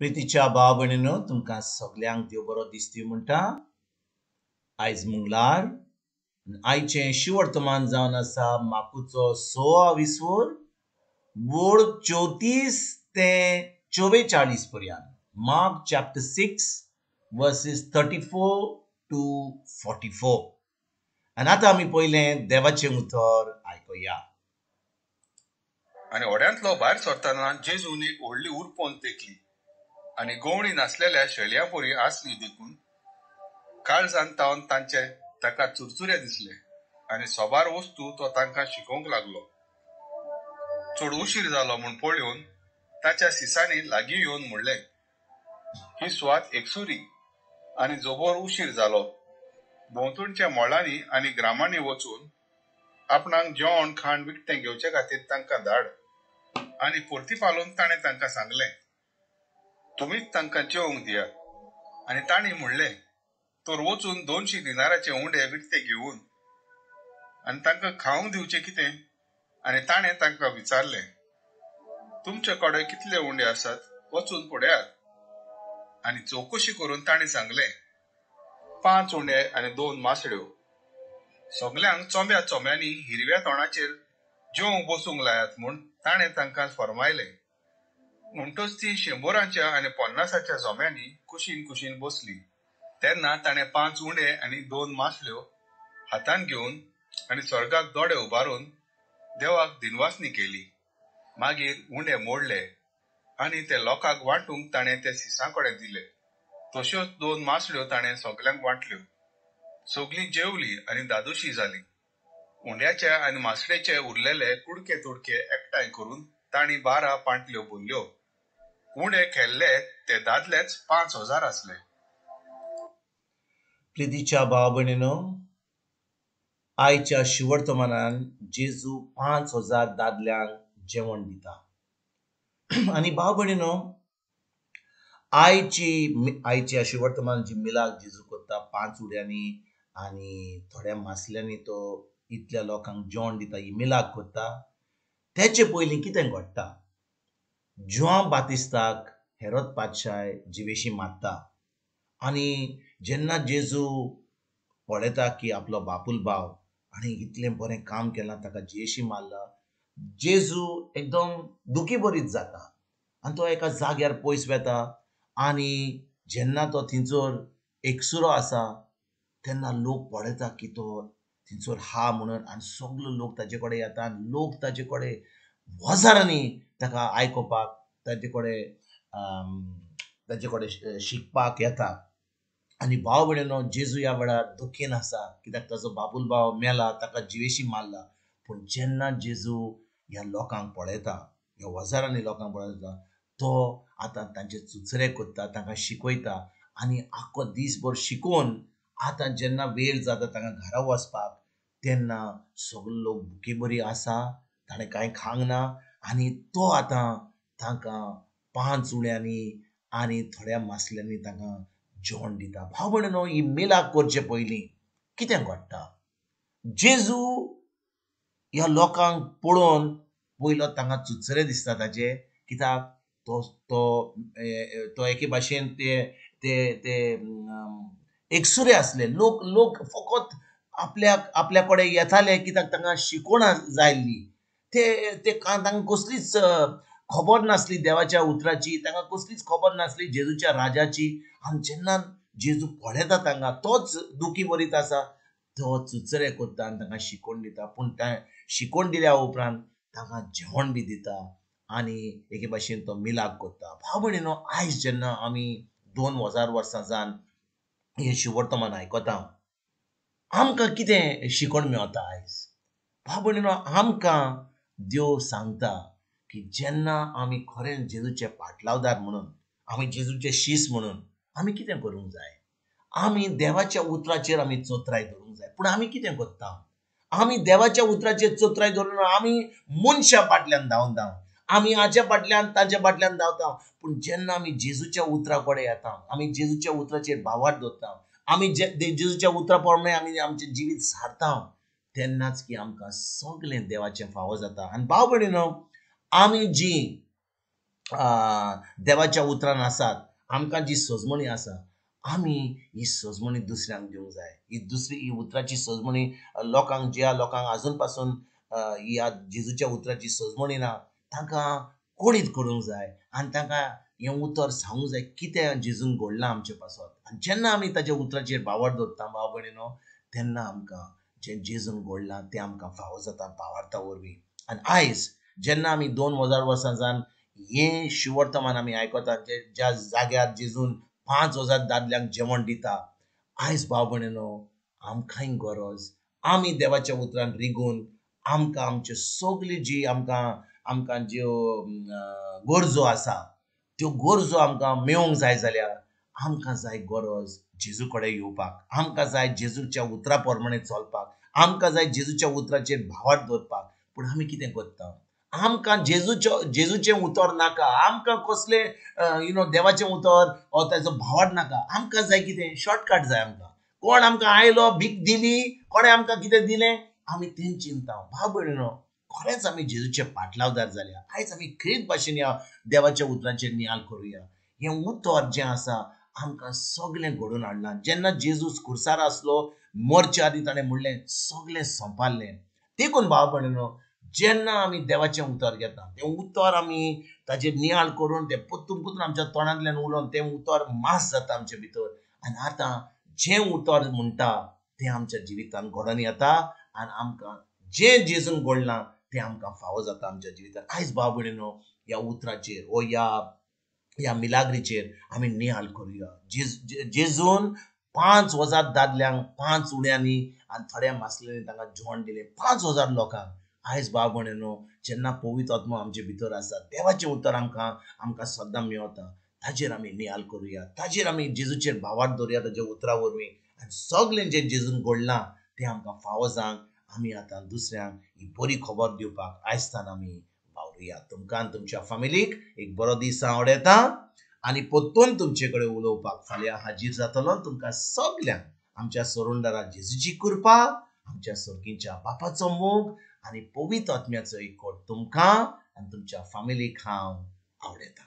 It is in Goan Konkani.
प्रितीच्या भाव भयणीनो, तुमकां सगल्यांक देव बरो दिसती म्हणटा. आयज मंगळार, आयचें शिवर्तमान जावन आसा माकुचो 6 विसवर वोळ 34 ते 44 पर्यंत. Mark chapter 6 verses 34 to 44. आनी आतां आमी पयलें देवाचें उतर आयकुया. आनी होड्यांतलो भायर सरतना जेजून एक व्हडली उरपोन देखली आनी गवणी नासलेल्या शेळयां आसली देखून काळजान तावन तांचे ताका चुरचुरे दिसले आनी सोबार वस्तू तो तांकां शिकोवंक लागलो. चड उशीर जालो म्हूण पळोवन ताच्या सिसांनी लागीं येवन म्हणलें, ही सुवात एकसुरी आनी जोबोर उशीर जालो. भोंवतणच्या मळांनी आनी ग्रामांनी वचून आपणाक जेवण खाण विकतें घेवचे खातीर तांकां धाड. आनी परतीपालोवन ताणें तांकां सांगलें, तुमीच तांकां जेवंक दियात. आनी तांणी म्हणलें, तर वचून 200 दिनाराचे उंडे विकते घेवन आनी तांकां खावंक दिवचें कितें? आनी ताणें तांकां विचारलें, तुमचे कडेन कितले उंडे आसात, वचून पळयात. आनी चवकशी करून ताणें सांगलें, 5 उंडे आनी 2 मासळ्यो. सगल्यांक चोंब्या चोंब्यांनी हिरव्या तोंडाचेर जेवंक बसूंक लायात म्हूण ताणें तांकां फर्मायलें. म्हणटच ती 100 आनी 50 जोम्यांनी कुशीन कुशीन बसली. तेन्ना ताणें 5 उंडे आनी 2 मासळ्यो हातान घेवन आनी स्वर्गाक दोळे उबारून देवाक दिनवासनी केली. मागीर उंडे मोडले आनी ते लोकांक वांटूंक ताणें ते सिसां कडेन दिले. तश्योच 2 मासळ्यो ताणें सगल्यांक वांटल्यो. सगलीं जेवली आनी दादोशी जाली. उंड्याचे आनी मासळेचे उरलेले कुडके तुडके एकठांय करून तांणी 12 पांटल्यो भरल्यो. उंडे खेल्ले ते दादलेच 5000 आसले. प्रितीच्या भाव भयणीनो, आयच्या शिवर्तमानान जेजू 5000 दादल्यांक जेवण दिता. आनी भाव भयणीनो, आयच्या शिवर्तमान जी मिलाक जेजू करता 5 उड्यांनी आनी थोड्या मासल्यांनी तो इतल्या लोकांक जेवण दिता, ही मिलाक करता. तेचे पयलीं कितें घडटा, जुआंव बातिस्ताक हेरोद पातशाय जिवेशी मारता. आनी जेन्ना जेजू पळयता की आपलो बापूल भाव आनी इतलें बरें काम केलां, ताका जिवेशी मारला, जेजू एकदम दुखी बरीच जाता आनी तो एका जाग्यार पयस वेता. आनी जेन्ना तो थंयसर एकसुरो आसा तेन्ना लोक पळयता की तो थंयसर हा म्हणून, आनी सगलो लोक ताजे कडेन येता आनी लोक ताजे कडेन हजारांनी ताका आयकुपाक, ताजे कडेन शिकपाक येता. आनी भाव भयणीनो, जेजू ह्या वेळार दुखीन आसा कित्याक ताजो बापूल भाव मेला, ताका जिवेशी मारला. पूण जेन्ना जेजू ह्या लोकांक पळयता, ह्या हजारांनी लोकांक पळयता, तो आतां तांचे चुचरे करता, तांकां शिकयता. आनी आख्खो दीसभर शिकोवन आतां जेन्ना वेळ जाता तांकां घरा वचपाक, तेन्ना सगळे लोक भुके बरी आसा, ताणें कांय खावंक ना. आनी तो आतां तांकां 5 उण्यांनी आनी थोड्या मासल्यांनी तांकां जेवण दिता. भाव भयणीनो, ही मिलाक करचे पयलीं कितें घडटा, जेजू ह्या लोकांक पळोवन पयलो तांकां चुचरे दिसता ताजे, कित्याक तो तो तो एके भाशेन ते ते ते एकसुरे आसले. लोक लोक फकत आपल्या कडेन येताले कित्याक तांकां शिकोवण जाय आसली. ते ते तांकां कसलीच खबर नासली देवाच्या उतराची, तांकां कसलीच खबर नासली जेजूच्या राजाची. आनी जेन्ना जेजू पळयता तांकां, तोच दुखी बरीत आसा, तो चुचरे करता आनी तांकां शिकोवन दिता. पूण शिकोवन दिल्या उपरांत तांकां जेवण बी दिता आनी एके भाशेन तो मिलाक करता. भाव भयणीनो, आयज जेन्ना आमी 2000 वर्सां जावन हें शिवर्तमान आयकता, आमकां कितें शिकोवण मेळटा आयज? भाव भयणीनो, आमकां देव सांगता की जेन्ना आमी खरें जेजूचे पाटलावदार म्हणून, आमी जेजूचे शीस म्हणून आमी कितें करूंक जाय, आमी देवाच्या उतराचेर आमी चोत्राय धरूंक जाय. पूण आमी कितें करता, आमी देवाच्या उतराचेर चोत्राय धरून आमी मनशा फाटल्यान धांवन धांवन, आमी हाच्या फाटल्यान ताच्या फाटल्यान धांवता. पूण जेन्ना आमी जेजूच्या उतरा कडेन येता, आमी जेजूच्या उतराचेर भावार्थ दवरता, आमी जेजूच्या उतरा प्रमाणे आमी आमचें जिवीत सारता, तेन्नाच की आमकां सगळें देवाचें फावो जाता. आनी भाव भयणीनो, आमी जी देवाच्या उतरान आसात, आमकां जी सजमणी आसा, आमी ही सजमणी दुसऱ्यांक दिवंक जाय. ही दुसरी ही उतराची सजमणी लोकांक, ज्या लोकांक आजून पासून ह्या जेजूच्या उतराची सजमणी ना, तांकां कोडीत करूंक जाय आनी तांकां हें उतर सांगूंक जाय कितें जेजून घडलां आमचे पासत. आनी जेन्ना आमी ताच्या उतराचेर भावार्थ दवरता भाव भयणीनो, तेन्ना आमकां जें जेजून घडलां तें आमकां फावो जाता भावार्था वरवीं. आनी आयज जेन्ना आमी 2000 वर्सां जावन हें शुवर्तमान आमी आयकता, ज्या जाग्यार जेजून 5000 दादल्यांक जेवण दिता, आयज भाव भयणीनो आमकांय गरज आमी देवाच्या उतरान रिगून आमकां आमच्यो सगल्यो जी आमकां आमकां ज्यो गरजो आसा त्यो गरजो आमकां मेळोवंक जाय जाल्यार आमकां जाय गरज जेजू कडेन येवपाक, आमकां जाय जेजूच्या उतरा प्रमाणे चलपाक, आमकां जाय जेजूच्या उतराचेर भावार्थ दवरपाक. पूण आमी कितें करता? आमकां जेजूचें उतर नाका, आमकां कसलें you know देवाचें उतर ओ ताचो भावार्थ नाका, आमकां जाय कितें शॉर्टकट जाय. आमकां कोण आमकां आयलो भीक दिली, कोणें आमकां कितें दिलें, आमी तें चिंता. भाव भयणीनो, खरेंच आमी जेजूचे पाटलावदार जाल्या. आयज आमी खेरीत भाशेन ह्या देवाच्या उतरांचेर नियाळ करुया. हें उतर जें आसा आमकां सगळें घडोवन हाडलां. जेन्ना जेजूस खुर्सार आसलो मरच्या आदीं ताणें म्हणलें सगळें सोंपारलें. देखून भाव भयणीनो, जेन्ना आमी देवाचें उतर घेता तें उतर आमी ताचेर नियाळ करून तें परतून परतून आमच्या तोंडांतल्यान उलोवन तें उतर मास जाता आमचे भितर. आनी आतां जें उतर म्हणटा तें आमच्या जिवितांत घडोवन येता आनी आमकां जें जेजून घडलां तें आमकां फावो जाता आमच्या जिवितांत. आयज भाव भयणीनो, ह्या उतराचेर ओ ह्या मिलाग्रीचेर आमी नियाळ करुया. जेजून 5000 दादल्यांक 5 उण्यांनी आनी थोड्या मासल्यांनी तांकां जेवण दिलें, 5000 लोकांक. आयज भाव भयणीनो, जेन्ना पवित्र आत्मो आमचे भितर आसा, देवाचें उतर आमकां आमकां सदां मेवता, ताचेर आमी नियाळ करुया, ताचेर आमी जेजूचेर भावार्थ दवरुया ताच्या उतरा वरवीं. आनी सगळें जें जेजून घडलां तें आमकां फावो जावंक आमी आतां दुसऱ्यांक ही बरी खबर दिवपाक आयजतान आमी वावरुया. तुमकां आनी तुमच्या फामिलीक एक बरो दीस हांव आवडयता आनी परतून तुमचे कडेन उलोवपाक फाल्यां हाजीर जातलो. तुमकां सगल्यांक आमच्या सोरुंडारा जेजूची कृपा, आमच्या सर्गीच्या बापाचो मोग आनी पवित्र आत्म्याचो एकवट तुमकां आनी तुमच्या फामिलीक हांव आवडयता.